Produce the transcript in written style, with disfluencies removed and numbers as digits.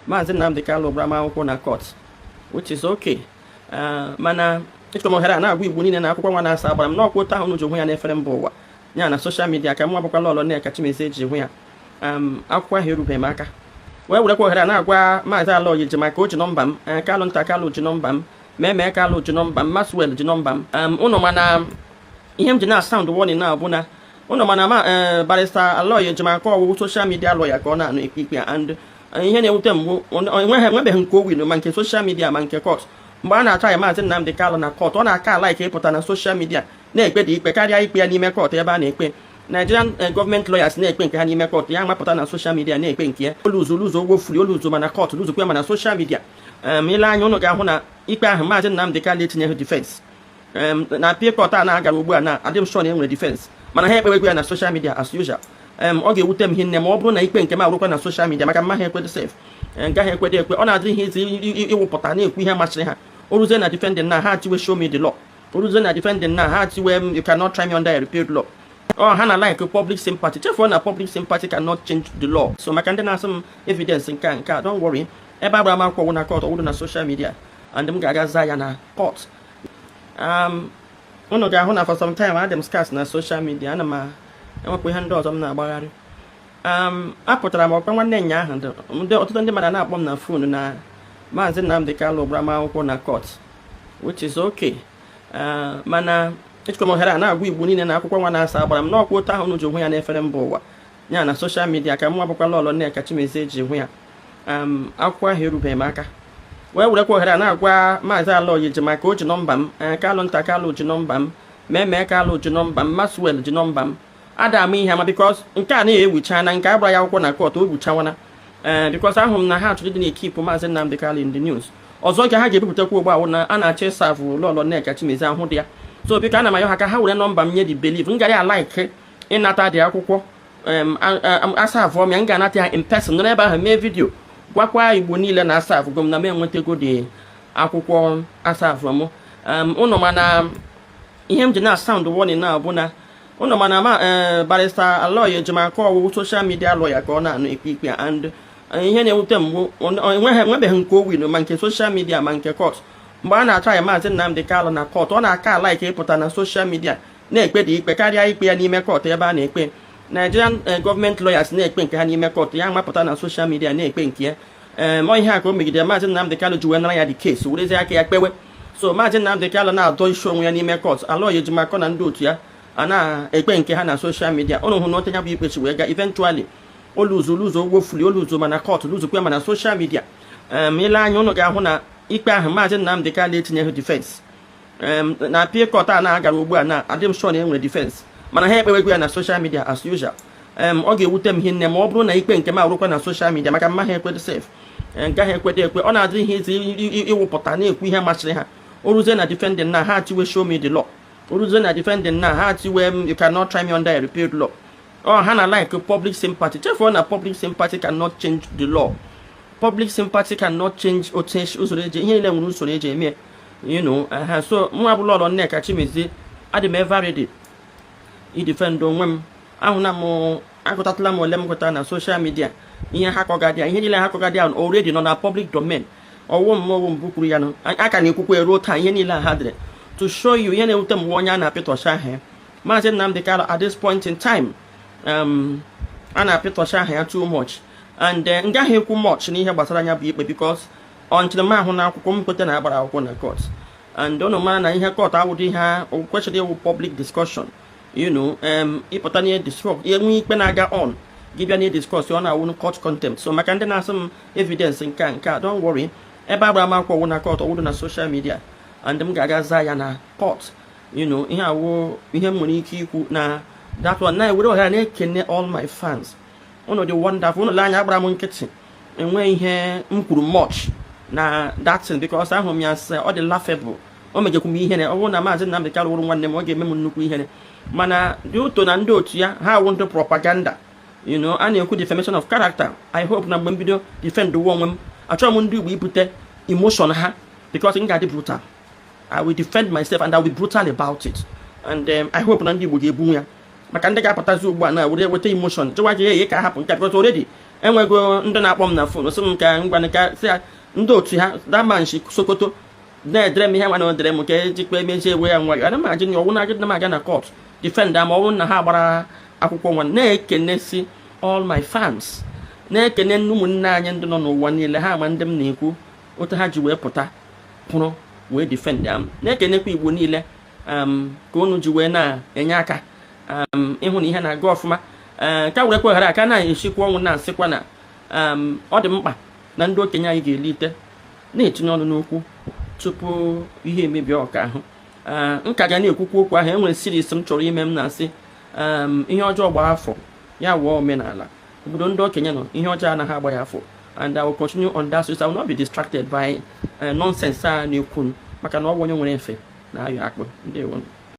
Maazị Nnamdi Kanu gbara m akwụkwọ na court, which is okay. Mana echekwa m ohere a na-agwa Igbo niile na akwụkwọ nwa na-asa agbara m n'ọkwa otu ahụ unu ji hụ ya n'efere mba ụwa ya na social media ka mwa bụkwa Lọlọ Nneka Chimezie ji hụ ya. Akwụkwọ ahụ erubeghị m aka. Wee werekwa ohere a na-agwa Maazị Aloy Ejimakor, o ji nọmba m, Kalụ Nta Kalụ ji nọmba m, Meme Kalụ ji nọmba m, Maxwell ji nọmba m. Ụnụ mana ihe m ji na sound warning na bụ na ụnụ mana ma Barrister Aloy Ejimakor ọwụwụ social media lawyer ka ọ na-anụ ikpe ikpe, and ihe na-ewute mgbu, enwebeghị nke o win, ma nke social media ma nke court. Mgbe a na-achọ ya Maazị Nnamdi Kanu na court, ọ na-aka like ịpụta na social media na-ekpe dị ikpe karịa ikpe ya n'ime court ebe a na-ekpe. Nigerian government lawyers na-ekpe nke ha n'ime court, ya mapụta na social media na-ekpe nke ya. Oluzu luzu wofuri oluzu mana court, luzukwe mana social media. Ile anya, ụnụ ga-ahụ na ikpe ahụ Maazị Nnamdi Kanu etinyeghị defense na appeal court a na-agara ugbu a na adị m sure na e nwere defense, mana ha ekpewekwe ya na social media as usual. Ọ ga-ewute m hinne ma ọ bụrụ na ikpe nke m arụkwa na social media, maka mma ha ekwedo sef ngaghị ekwedo ekwe. Ọ na-adị ihe izi ịwụpụta na-ekwu ihe masịrị ha. O ruzie na defending na ha tiwe, "Show me the law." O ruzie na defending na ha tiwe, "You cannot try me under a repealed law." Ọ ha na like public sympathy. Chefuo na public sympathy cannot change the law. So maka ndị na-asị m evidence nke a nke a, don't worry. Ebe agbara m akwụkwọ na court, ọwụrụ na social media, and m ga-aga zaa ya na court. Unu ga-ahụ na for some time adị m scarce na social media. Ana m enwekwa ihe ndị ọzọ m na-agbagharị. Apụtara m ọkwa nwanne nya ahụ, ndị ọtụtụ ndị mmadụ na-akpọ m na phone na Maazị Nnamdi Kanu gbara m akwụkwọ na court, which is okay. Mana echekwa m ohere a na-agwa Igbo niile na akwụkwọ nwa na-asa agbara m n'ọkwa otu ahụ unu ji hụ ya n'efere mba ụwa ya na social media ka mwa bụkwa Lọlọ Nneka Chimezie ji hụ ya. Akwụkwọ ahụ erubeghị m aka. Wee werekwa ohere a na-agwa Maazị Aloy Ejimakor, o ji nọmba m, Kalụ Nta Kalụ ji nọmba m, Meme Kalụ ji nọmba m, Maxwell ji nọmba m. Ada ama ihe ama because nke a na-ewucha na nke agbara ya akwụkwọ na court o wuchawana ee, because ahụ m na ha chọrọ ịdị na-ekeep Maazị Nnamdi Kanu in the news. Ọzọ ka ha ga-ebipụtakwa ugbu a na a na-achọ ịserve Lọlọ Nneka Chimezie ahụ dị ya. So biko, ana m ayọ ha ka ha were nọmba m nye the bailiff. M gara ya like ịnata dị akwụkwọ aserve m ya, m ga-anata ya in person, nọrọ ebe ahụ mee video, gwakwa Igbo niile na aservego m, na m enwetago dị akwụkwọ aserve m. Ụnụ mana ihe m ji na sound warning na bụ na ụnụ mana ma Barrister Aloy Ejimakor ọwụwụ social media lawyer ka ọ na-anụ ikpe ikpe, and ihe na-ewute mgbu, enwebeghị nke o win, ma nke social media ma nke court. Mgbe a na-achọ ya Maazị Nnamdi Kanu na court, ọ na-aka like ịpụta na social media na-ekpe dị ikpe karịa ikpe ya n'ime court ebe a na-ekpe. Nigerian government lawyers na-ekpe nke ha n'ime court, ya mapụta na social media na-ekpe nke ya. Ee, ọ ihe a ka o megidere Maazị Nnamdi Kanu ji wee nara ya the case, werezie aka ya kpewe. So Maazị Nnamdi Kanu na-adọ isi onwe ya n'ime court, Aloy Ejimakor na ndị otu ya a na-ekpe nke ha na social media. Ụnụ hụ na ote ya bụ ikpe si wee gaa. Eventually oluzu luzu wofuli oluzu mana court, luzukwe mana social media. Ile anya, ụnụ ga-ahụ na ikpe ahụ Maazị Nnamdi Kanu etinyeghị defense na appeal court a na-agara ugbu a na adị m sure na e nwere defense, mana ha ekpewekwe ya na social media as usual. Ọ ga-ewute m hinne ma ọ bụrụ na ikpe nke m arụkwa na social media, maka mma ha ekwedo sef ngaghị ekwedo ekwe. Ọ na-adị ihe izi ịwụpụta na-ekwu ihe masịrị ha. O ruzie na defending na ha tiwe, "Show me the law." O ruzie na defending na ha tiwe, "You cannot try me under a repealed law." Ọ ha na like public sympathy. Chefuo na public sympathy cannot change the law. Public sympathy cannot change otu usoro eji ihe niile nwere usoro eji eme ha. So mụ abụla Lọlọ Nneka Chimezie, adị m ever ready idefend onwe m. Ahụ na m agụtatụla m ole m gụtara na social media. Ihe ha kọgadị ya, ihe niile ha kọgadị ya already nọ na public domain. Ọwụ m ọwụ mbụ kwuru ya nụ, a ka na-ekwukwa eruo taa. Ihe niile ha dịrị to show you ihe na-ewute m, onye a na-apịtọcha aha ya, Maazị Nnamdi Kanu, at this point in time, a na-apịtọcha aha ya too much, and m gaghị ekwu much n'ihe gbasara anya bụ ikpe, because until m ahụ na akwụkwọ m kweta na agbara akwụkwọ na court, and unu mara na ihe court awụdị ihe kwesịrị ịwụ public discussion. Ịpụta n'ihe discuss, enwe ikpe na-aga on, gị bịa n'ihe discuss, ọ na-awụ court contempt. So maka ndị na-asị m evidence nke a nke a, don't worry. Ebe agbara m akwụkwọ wụ na court, ọwụrụ na social media, and m ga-aga zaa ya na court. Ihe awụ ihe m nwere ike ikwu na that one. Na-ewere ohere na-ekene all my fans. Unu dị wonderful. Unu lee anya, agbara m nkịtị, enwe ihe m kwuru much na that thing, because ahụ m ya sị ọ dị laughable. O megekwu m ihere. Ọ bụrụ na Maazị Nnamdi Kanu wụrụ nwanne m, ọ ga-eme m nnukwu ihere, mana dị ụtọ na ndị otu ya ha awụ ndị propaganda. A na-ekwu defamation of character. I hope na mgbe m bido defend onwe m, achọghị m ndị Igbo ibute emotion ha, because m ga-adị brutal. I will defend myself and I will be brutal about it, and I hope na ndị Igbo ga-ebunwu ya. Maka ndị ga-apụtazi ugbu a na were weta emotion jụwa gị ka hapụ nke, because already Enwego ndị na-akpọ m na phone, sị m ka ngwa, ka sị ya ndị otu ha damanshi Sokoto na-edere m ihe nwa na o dere m ka ejikwa emezie ewe ya nwayọ. Ana m ajụ na ọwụ na agịdị m aga na court defend ma ọ bụrụ na ha gbara akwụkwọ nwa. Na-ekenesi all my fans, na-ekene ụmụnne anyị ndị nọ n'ụwa niile, ha ma ndị m na-ekwu, otu ha ji wee pụta kwụrụ wee defend ya. Na-ekenekwa Igbo niile ka unu ji wee na-enye aka ịhụ na ihe na-aga ọfụma. Ee, ka werekwa oghara aka na-esikwa ọnwụ, na-asịkwa na ọ dị mkpa na ndị okenye anyị ga-elite na-etinye ọnụ n'okwu tupu ihe emebie ọka ahụ. Nka ga na-ekwukwu okwu ahụ. Enwere series m chọrọ ime, m na-asị ihe ọjọọ gbaa afọ ya wụọ omenala. Obodo ndị okenye nọ, ihe ọjọọ anaghị agba ya afọ, and I will continue on that so I will not be distracted by nonsense a na-ekwu, maka na ọ bụ onye nwere efe na-ayọ akpụ. Ndewo.